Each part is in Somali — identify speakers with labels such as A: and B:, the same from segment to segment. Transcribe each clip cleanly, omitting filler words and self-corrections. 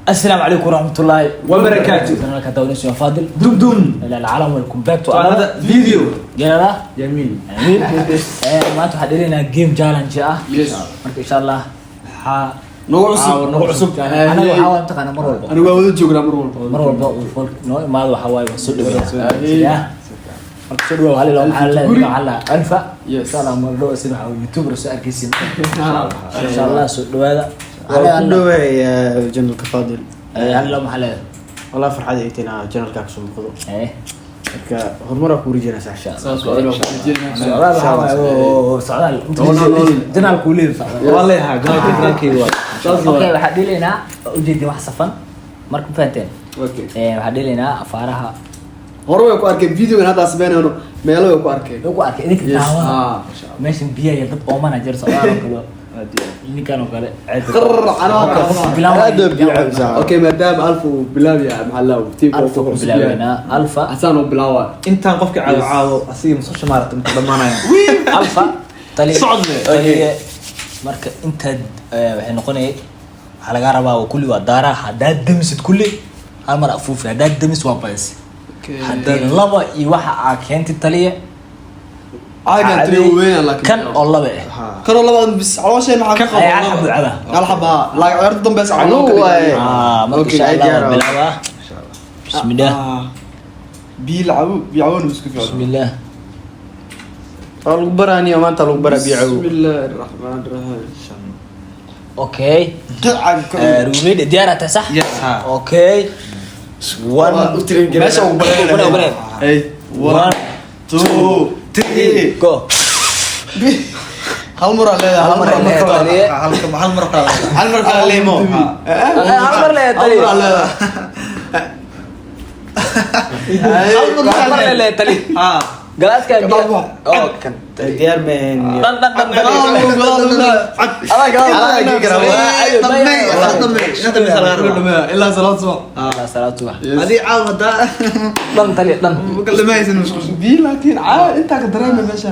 A: Asalaamu calaykum waraxmatullaahi
B: wabarakaatu.
A: Kanaalka daawanaysa waa Fadil
B: Dum dum.
A: Ila alcalam, welcome back to
B: to
A: another
B: another video.
A: Gelada.
B: Yamiin.
A: Amiin. Maanta waxaan dhelinaa game challenge ah.
B: Yes.
A: Marka insha Allah waxaa
B: Nagu cusub. Nagu cusub.
A: Anaga waxaa waa mataqaana mar walba.
B: Anigu waa wada joognaa mar walba.
A: Mar walba uu folk noo imaado waxaa waaye waa soo dhaweynaa. Ya. Marka soo dhawow, hal ilaa waxaa leedahay, waxaa la Alfa.
B: Yes.
A: Insha Allah mar dhow isna waxaa YouTuber soo arkaysin. Insha Allah soo dhawaada.
C: Waa ku dhawaay channelka Fadil.
A: Hal ilaa maxaa leedahay?
C: Walaa farxad ay tahay channelka kasoo muuqdo. Marka horumaraa ku rijinaa sax.
B: Saas waa inuu rajeynayaa.
A: Socdaal waxaa waaye oo socdaal channelku leeyahay socdaal.
D: Waa leeyahay channelkayga waa.
B: Saas waa.
A: Okay, waxaa dhilaynaa ujeedin wax safan marka ma fahanteen.
B: Okay.
A: Waxaa dhilaynaa afaaraha.
B: Hore way ku arkeen videogan hadda sameynayno, meelo way ku arkeen.
A: Way ku arkay idinka
B: Yes.
A: daawada.
B: Ah.
A: Meeshan biyaha iyo dad oomana jira, socdaal oo kale, ninkan oo kale.
B: Qrrr, anaa
A: Okay, qofka bilaabaya.
C: Aad baa biyo cabsaa.
B: Okay, maadaama Alfa uu bilaabaya, maxaa la tiimka
A: Alfa ku bilaabeynaa, Alfa.
B: Xasaan uu bilaabaya.
D: Intaan qofka caado caado asiga musqusha maaragta inta dhamaanayaan.
A: Alfa tali.
D: Socod le.
A: Taliye. Marka intaad waxay noqonaya waxaa lagaa rabaa waa kulli waa daaraha, haddaad damisid kulli hal mar afuufi, haddaad damis waa badis.
B: Okay.
A: Haddii laba iyo waxa aa keentay taliye.
B: Caagan tiri uu weyn laakiin.
A: Kan oo laba ah.
B: Kan oo laba bis caloosheen maxaa ka
A: Ay, hal xabo caba.
B: Hal xaba. Laakiin ciyaarta dambe is
C: Anu waaye.
A: Ah, marka
C: Okay,
A: insha Allah
C: diyaar
A: waa
C: ah.
A: bilaabaa. Bismillah.
B: Biyo lacabo, biyo caboon isku fiican.
A: Bismillah.
C: Waa lagu baraaniyo, maanta lagu baraa biyo cabow.
B: Bismillaahi raxmaani raxiim.
A: Okay. Ruumeyd diyaar aad tahay, sax?
D: Yes, ha.
A: Okay. One.
C: U tirin gareyn.
B: Meesha ugu badan.
A: One, one.
B: Hey,
A: one,
B: two, three.
A: Go.
B: Hal mar aa leedahay,
A: Hal mar aa leedahay, taliye.
D: Hal mar kala.
C: Hal mar kala leemo.
A: Hal mar leedahay, taliye.
B: Hal mar aa leedahay.
A: Hal mar leedahay, taliye.
D: Ha.
A: Galaaska biyo. Oh,
C: Kan diyaar meen.
A: Dhan dhan dhan taliye. Adaa gadaal.
C: Adaa gadaal.
D: Dhamee.
B: Ilaa salaad subax.
A: Ilaa salaad subax.
D: Adii caaw hadaa.
A: Dhan taliye, dhan.
D: Ma kala musqusha.
B: Biyo laakiin caa intaa ka dareema meesha.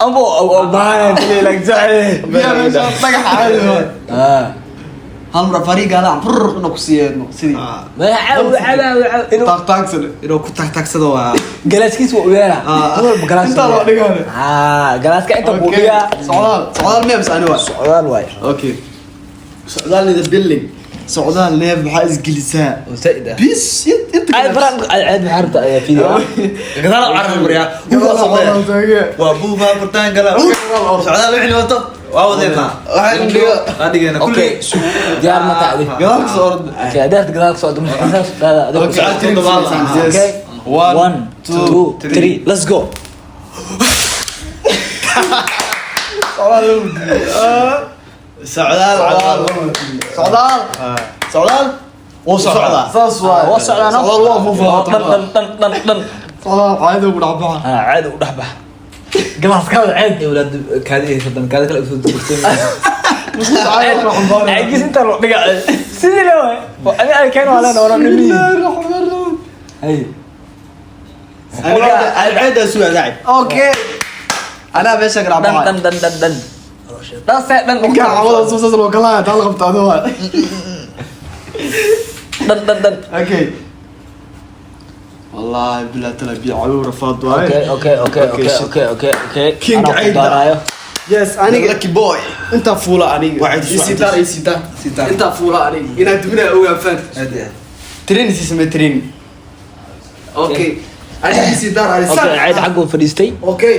A: Abo oo baahan taliye like jacay.
B: Biyo meesha dhagax caadi waa.
A: Ah.
B: Hal mar fariiga adaa brr inuu ku siiyeedno sidii.
A: Ma caaw caaw caaw inuu
B: Taag taagsane.
D: Inuu ku taag-taagsado waa.
A: galaaskiisa waa u yeeraa.
D: Ah.
A: Mar walba galaas.
B: Intaa loo dhigaane.
A: Ah, galaaska inta buu
B: Okay.
A: dhigaa.
B: Socdaal, socdaal miyaa mise ani waa?
A: Socdaal waay.
B: Okay.
C: Socdaal in the building.
B: Socdaal neef maxaa isgelisaa?
D: Oo zaid ah.
B: Bis inta
A: Ay baran ay aad maxaa rabtaa ayaa video.
D: Gadaal u carar mariyaa.
B: Gadaal socdaal taage.
D: Waa buuba furtaan gala. Socdaal wixii wato waa wadeynaa.
B: Waxaan dhiga.
D: Waa dhigeynaa
A: Okay,
D: kulli.
A: sug. Diyaar ma tahay?
B: Gadaal ka soo orda.
A: Okay, hadaad gadaal ka socdo, ma gadaal socda adiga.
B: Okay.
A: Okay.
B: Yes.
A: One,
B: One,
A: two, three. Let's go.
C: Socdaal.
B: Socdaal. Socdaal.
C: Wuu socdaa.
B: Saas waay.
A: Waa socdaa no?
B: Socdaal waa fuufaa.
A: Dhan dhan dhan dhan dhan.
B: Socdaal caadi ugu dhac baxa.
A: Ah, caadi u dhex bax. Galaaskaada caadi.
D: Awlaad kaadi ay hadan kaadi kale usoo durtay.
B: Caadi ugu xambaaraya.
A: Caagiis intaa loo dhigaa. Sidii le waay. Oo ani ay keen waa leen oran dhimi.
B: Bismillaahi raxmaani raxiim.
A: Hay.
C: Aniga ceedaa sugaa saaxib.
B: Okay. Anaa meesha ka dhac
A: Dhan
B: baxay.
A: dhan dhan dhan dhan. Dhan see dhan.
B: Ninkaan cawada soo saas loo kala hayaa, taa la qabta adiga waay.
A: Dhan dhan dhan.
B: Okay. Wallahi bilaa tala biyo cabow rafaad waaye.
A: Okay, okay,
B: Okay,
A: okay,
B: shit.
A: okay.
B: King
A: Anaa ku
B: Cayda.
A: daaraayo.
B: Yes, aniga
C: Lucky boy.
B: intaa fuula aniga.
C: Waa cid
B: Ii sii daar, ii sii daar.
D: Sii daar.
B: Intaa fuula aniga. Inaad dubinaa ogaan faan.
C: Training si samee training.
B: Okay. Aniga ii sii daar, aniga.
A: Okay, Cayd xaguu fadhiistay.
B: Okay.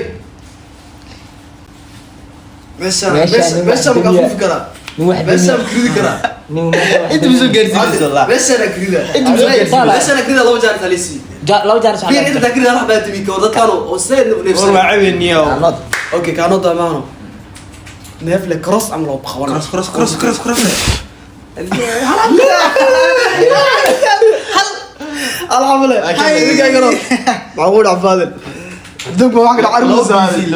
B: Meesha
A: Meesha
B: meesha
A: nin
B: meesha
A: wax
B: ma
A: damiya.
B: afuufi karaa.
A: Nin wax
B: Meesha
A: damiya.
B: ma kridi karaa.
A: Nin meesha wax
C: Inta
A: damiya.
C: soo gaarsiinayso wallah.
B: Meesha na krida.
C: Inta ma soo
A: gaarsiinayso.
B: Meesha na krida laba jaar talisi.
A: Laba jaar socdaa.
B: Biir inta krida wax baa timi ko dadkaan oo seen
C: War
B: neefsan.
C: waa cabeeniyo.
A: Anood.
B: Okay, kaano damaano. Neef le cross am loo qabanaa.
D: Cross cross cross cross cross.
B: Alxamdulillah. Hay. Macquul cafaadin. Dugma wax kala carbu saaray.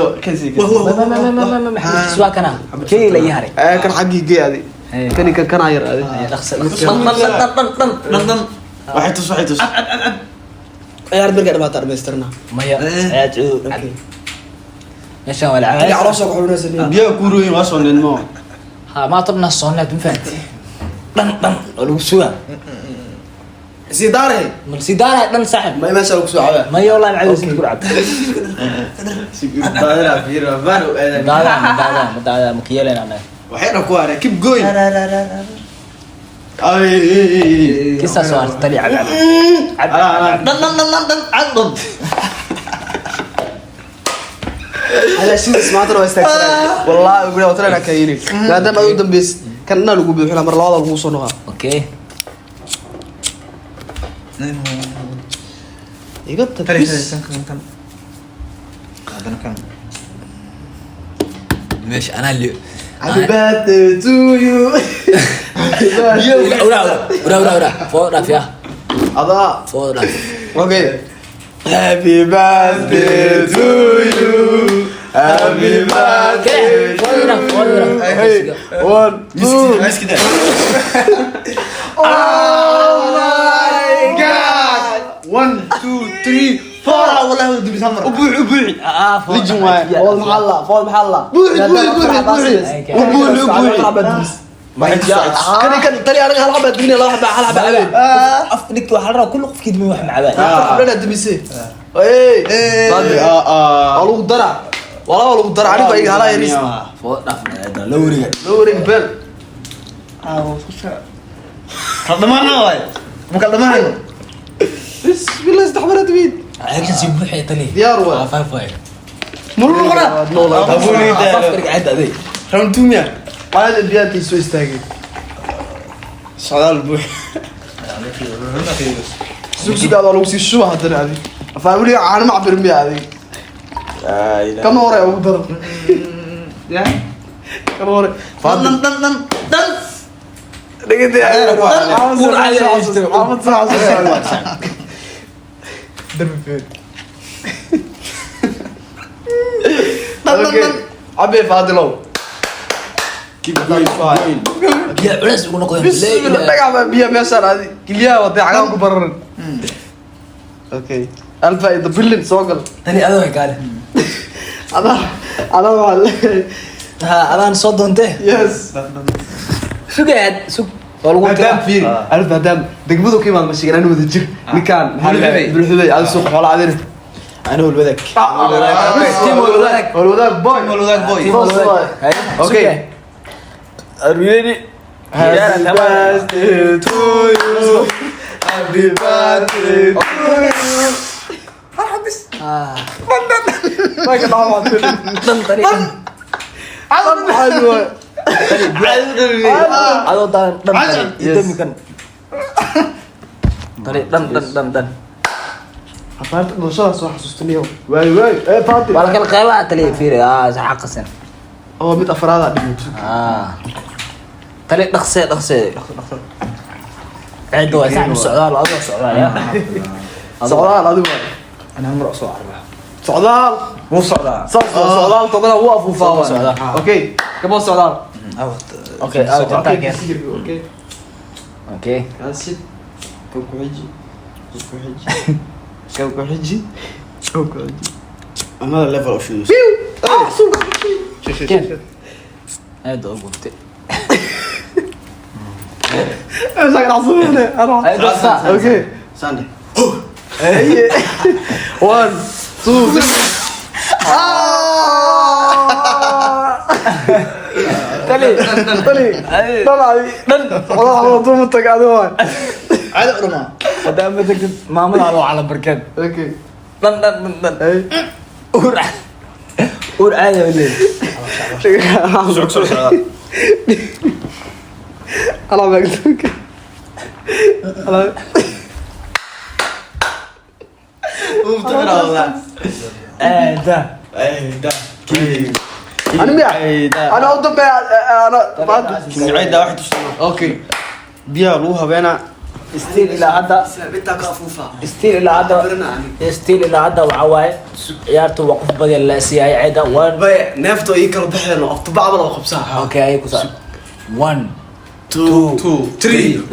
A: Ma waa kana. Kii la ii haray.
B: Ee kan xaggii gee adi.
A: Hey.
B: Kani kan kana yar adi.
A: Dhaqso. Dhan dhan dhan dhan dhan.
D: Dhan dhan.
C: Waxay tus waxay tus.
B: Ciyaar markay dhamaato dhamaystirna.
A: Maya. Ciyaar
B: Okay.
A: Meeshaan waa la
B: Adiga
A: cabaaya.
B: caloosha ku xubinaysa nin.
C: Biyaha kuurooyin waa soo nilmo.
A: Ha, ma tabna sooneed ma fahanti. Dhan dhan oo lagu sugaa.
B: Sii daaray.
A: Ma sii daaraya dhan, saaxib?
B: Ma meesha lagu soo cabaa?
A: Maya, wallahi macawis ku dhacay.
D: Daadana fiir baan u aadan.
A: Daadaa ma daadaa ma daadaa ma kiyeelena anaga.
D: Waxayna ku haray, keep going. Ay.
A: Kisaa soo hartay, tali, cab cab.
D: Dhan dhan dhan dhan dhan dhan.
B: Ala sidaas maanta waa istaagsanaa. Wallahi ugu dhaw tana ka yiri. Maadaama aad u dambeys kan dhan lagu buuxinaa, mar labada lagu soo noqaa.
A: Okay.
B: Iga tag.
D: Tali kan kan kan. Haddana kan.
A: Meesha anaa li.
B: Happy birthday to you. Happy birthday.
A: Ura ura ura ura, foo dhaaf ya.
B: Adaa.
A: Foo dhaaf.
B: Okay. Happy birthday to you. Happy birthday.
A: Foo dhaaf, foo dhaaf.
B: Hey, one, two.
D: Iska daa.
B: Oh my God.
D: 1 2 3 4, wallahi wada dubis hal mar.
B: Ubuuxi, ubuuxi.
A: Ah, foo.
B: Lijin waay. Food maxaa la? Food maxaa la? Buuxi, buuxi, buuxi, buuxi. Ubuuxi, ubuuxi. Kan kan tali anaga hal xabad dumin, laba xabad, hal xabad habeen.
A: Af dhigta waxaa la rabaa kulli qofkii dumin wax macabaa.
B: Afar xabad dumisay. Hey. Waa lagu daraa. Walaa waa lagu daraa, aniga iga halaa yaris.
A: Foo dhaaf la wareega.
B: Loo wareeg beel.
D: Kala dhamaana waay. Ma kala dhamaanayo.
B: Bismillah, saddex mar dumin.
A: Action sii buuxaya, tali.
B: Diyaar waay.
A: Waa five waay.
D: Mulu noqona.
A: Afaf ka dhig aday.
D: Round 2 miya.
B: Caadi biyaantii soo istaagay.
D: Socdaal buux.
B: Sugsugaada waa lagu sii shuba haddana adig. Afaa weliga caano ma cabirin miya adig? Kama hore ugu daran.
D: Ya.
B: Kama hore.
D: Dhan dhan dhan dhan.
B: Dhegeysta.
A: Uur caadi ah haysto.
B: Caamad soo xasuusta. Darbi feer. Okay. Cabe Faadilow.
D: Keep going, going.
A: Biyaa culays ugu noqdeen.
B: Bismillah, dhagax baa biya meeshaan adi. Kiliyaha waday cagaan ku bararan. Okay. Alfa in the building soo gal.
A: Tali, adoo kaale.
B: Adaa adaa waxaa leeyahay.
A: Ha, adaan soo doontee.
B: Yes.
A: Sugaad sug waa lagu
B: Maadaam fiiri, alif maadaam degmadu ka imaad ma sheegin anu wada jir. Ninkaan maxaa la
D: Bulxubey.
B: Bulxubey, adi suuq xoola adina.
C: Ana walwadaag.
A: Team Walwadaag.
B: Walwadaag boy.
D: Team Walwadaag boy.
B: Team Walwadaag. Okay.
A: Are you ready?
B: Happy birthday to you. Happy birthday to you.
A: Ah.
B: Marka dhawaad.
A: Dhan, tali, dhan.
B: Caadi waay.
A: Adoo daan dhan, tali.
B: Yes.
A: Idami kan. Tali, dhan dhan dhan dhan.
B: Afaarta dhalashadaas soo xasuustaniyo. Waay waay. Eh Faati.
A: Waa la kala qeybaa, tali, fiiri. Ah, sax qasan.
B: Oo mid afraad ah dhigay.
A: Ah. Tali, dhaqsee dhaqsee. Ciidda waa sax socdaal, adoo socdaal ya.
B: Socdaal adigu waay.
C: Ana mar soo arba.
B: Socdaal.
D: Wuu socdaa.
B: Saas waa socdaal tobana wuu afuufaa waay.
A: Socdaal.
B: Okay. Come on socdaal.
A: Okay, ah, jantaa keen.
B: Okay.
A: Okay.
B: Kaasi. Kan ku xiji. Kan ku xiji. Kan ku xiji. Kan ku xiji.
C: Another level of shoes.
B: Ah, suuqa.
A: Keen. Aad oo gubtay.
B: Meeshaan ka dhacsanayne. Ana.
A: Ay, dhaqsa.
B: Okay.
C: Sunday.
B: Hey. One, two, three. Ah!
A: Tali.
B: Tali. Dhan adi.
A: Dhan.
B: Socdaal xabad duma tag adi waay.
D: Caadi u dhamaa.
A: Hadaa ma tagtid maamada loo cala barkeed.
B: Okay.
A: Dhan dhan dhan dhan.
B: Hey.
A: Uur uur caadi oo leeyahay.
D: Socod socod socdaal.
B: Ala maagtanka. Ala.
D: Wuu fitiraa wallah.
A: Aada.
D: Ayda.
B: Ani miya? Ana u dambeeya ana Faati.
D: Cayda waxay tusnaa.
B: Okay.
C: Biyaha lagu habeenaa.
A: Still ilaa hadda, still ilaa hadda, still ilaa hadda waxaa waaye ciyaartu waa qof badan la siiyay ciida one.
B: Bay neefto ii kala baxeen oo aftubac bal oo qabsaa.
A: Okay, ay ku saa one, two,
D: 2 3.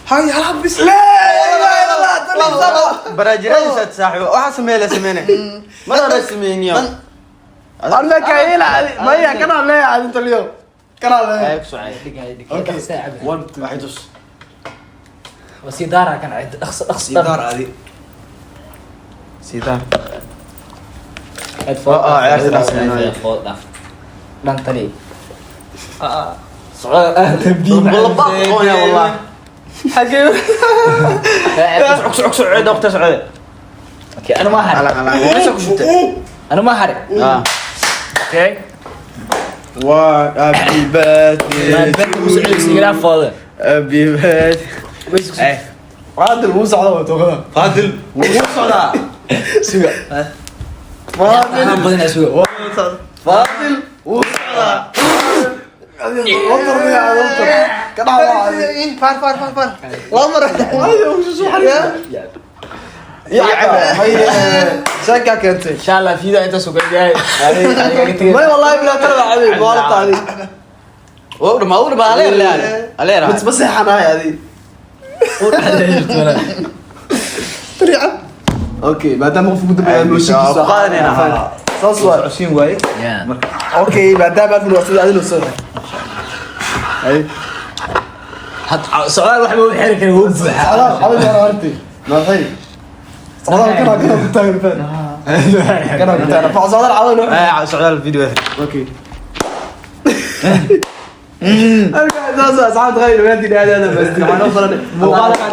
B: Hay hal habis. La ilaha illallah. Tali saba.
C: Baraajiradiisa saaxiibo. Waxa sameeyay la sameeyay. Mar hore sameeyay.
B: Anna ka ila maya kana leeyahay inta liyo. Kanaa le.
D: Ay, ku socay.
B: Okay.
C: 1 2
D: Waxay tus.
A: Wasii daaraa kan cid dhaqso dhaqso.
D: Sidaar adi.
C: Sidaar.
A: Cid food.
D: Ah, ciyaarta dhaqso.
A: Food dhaaf. Dhan tali. Socdaal aad biyo.
D: Wallah baa qoonaya wallah.
B: Xagee?
D: Socod socod socod waqti socod.
A: Okay, ana ma harin.
D: Ala ala. Meesha ku shubtay.
A: Ana ma harin.
D: Ah.
A: Okay.
D: One happy birthday.
A: Ma bad ku socodsi igala fooda.
D: Happy birthday. Eh,
B: Caadil wuu socdaa waa toogada.
D: Fadil wuu socdaa.
B: Suga.
A: Waxaan badanaa suga.
D: Fadil wuu socdaa.
B: Watar miyaa watar. Ka dhac waa caadi.
D: Far far far far. Laba mar.
B: Ay, uu soo xariir. Ya, hay sheekaa keentay.
A: Insha Allah fiida inta soo gaadhay.
B: May wallahi bilaa tala waa caadi, waa la taadi.
D: Wuu dhamaa wuu dhamaa aleer leer. Aleer.
B: Mid ma seexanahay adi. Tariica. Okay, maadaama qofku ugu dambeeya mooshinkiisa
D: qaadanayna.
B: Saas waa.
D: Socodsiin waaye.
A: Yeah.
B: Okay, maadaama aad sida adil soo. Ay.
A: Had socdaal wax ma u xiri karin wuu buuxaa.
B: Socdaal, adiga hore horti. Maxay? Socdaal kana kana ku taagan faan. Kana ku taagan. Fa socdaal cawin.
D: Eh, socdaal video.
B: Okay. Saas asxaabta khayr dhammaantiin aad aad bas waxaan u baranay muuqaalkan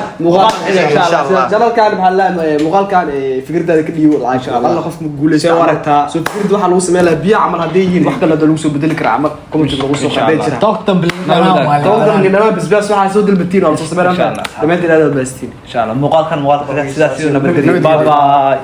D: Insha Allah.
B: Janalkan maxaa la muuqaalkan fikradaada ka dhiibo lacag
C: Insha Allah.
B: Allah qofka ma guuleysto
C: See u aragtaa?
B: soo fikrad waxaa lagu sameyn lahaa biyo camal hadday yihiin wax kale hadda lagu soo bedeli karaa camal comment lagu soo
C: Insha
B: qaaday
C: Allah.
B: jira
A: Togtan bilyan.
B: tobankan dhammaan basbaas waxaa soo dalbatiin waa la soo sameyn
C: Insha Allah.
B: dhammaantiin aad aad baastiin
D: Insha Allah muuqaalkan muuqaalka sidaas iyo nabadgelyo. Bye bye.